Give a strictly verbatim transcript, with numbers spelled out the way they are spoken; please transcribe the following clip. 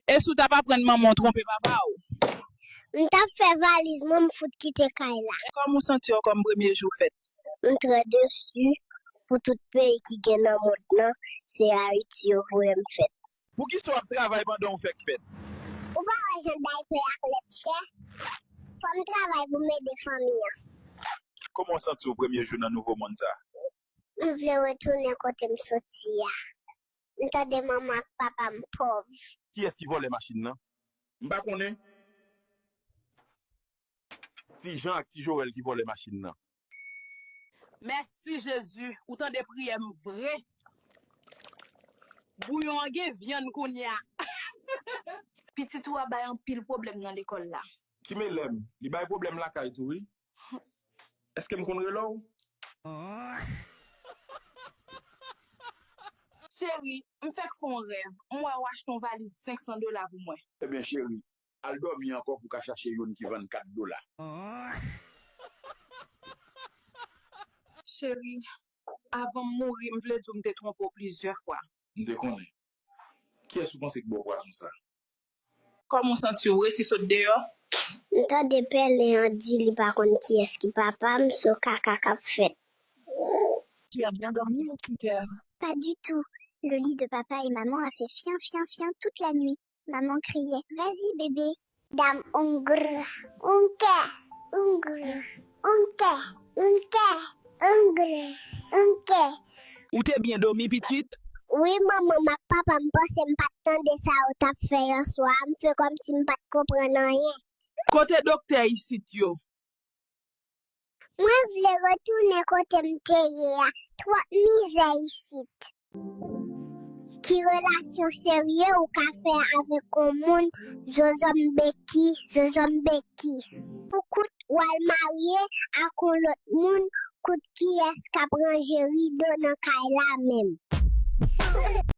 E si w t ap aprann manman w twonpe papa w? M t ap fè valiz mwen, m fout kite kay la. Kòman w santi w kòm premye jou fèt? M trè desi pou tout peyi ki gen nan mond lan, se Ayiti yo voye m fèt. Poukisa w ap travay pandan w fèk fèt? Ou pa wè jan daypè ak lèt chè? Fò m travay pou m ede fanmi an. Kòman w santi w premye jou nan nouvo mond sa? M vle retounen kote m soti a. M tande manman ak papa m pòv. Kiyès ki vòlè machin nan? M pa konnen. Ti Jan ak Ti Joèl ki vòlè machin nan. Mèsi Jezi, ou tande priyè m vre. Bouyon an gen vyann kounye a. Pitit ou a bay anpil pwoblèm nan lekòl la. Ki melèm, li bay pwoblèm lakay tou wi. Èske m konn rele w? Cheri, m fèk fè yon rèv. M wè w achte yon valiz senk san dola pou mwen. Ebyen, cheri, al dòmi ankò pou w ka chache youn ki vann kat dola. Cheri, avan m mouri, m vle di w m te twonpe w plizyè fwa. M te konnen. Kiyès ou panse ki ba w pwazon sa? Kòman w santi w? Resi sot deyò? M tande pèlen an di li pa konn kiyès ki papa m, se kaka k ap fèt. Tu as bien dormi, mon petit cœur? Pas du tout. Le lit de papa et maman a fait fian, fian, fian toute la nuit. Maman criait, vas-y, bébé. Dam ongr, ongkè, ongr, ongkè, ongkè, ongr, ongkè. Ou te byen dòmi, pitit? Wi, manman m ak papa m panse m pa t tande sa yo t ap fè yèswa a, m fè kòmsi m pa t konprann anyen. Kote doktè isit yo? Mwen vle retounen kote m te ye a, twòp mizè isit. Ki relasyon serye ou ka fè avèk yon moun zozòm beki, zozòm beki? Ou kout w al marye ak yon lòt moun, kout kiyès k ap ranje rido nan kay la menm?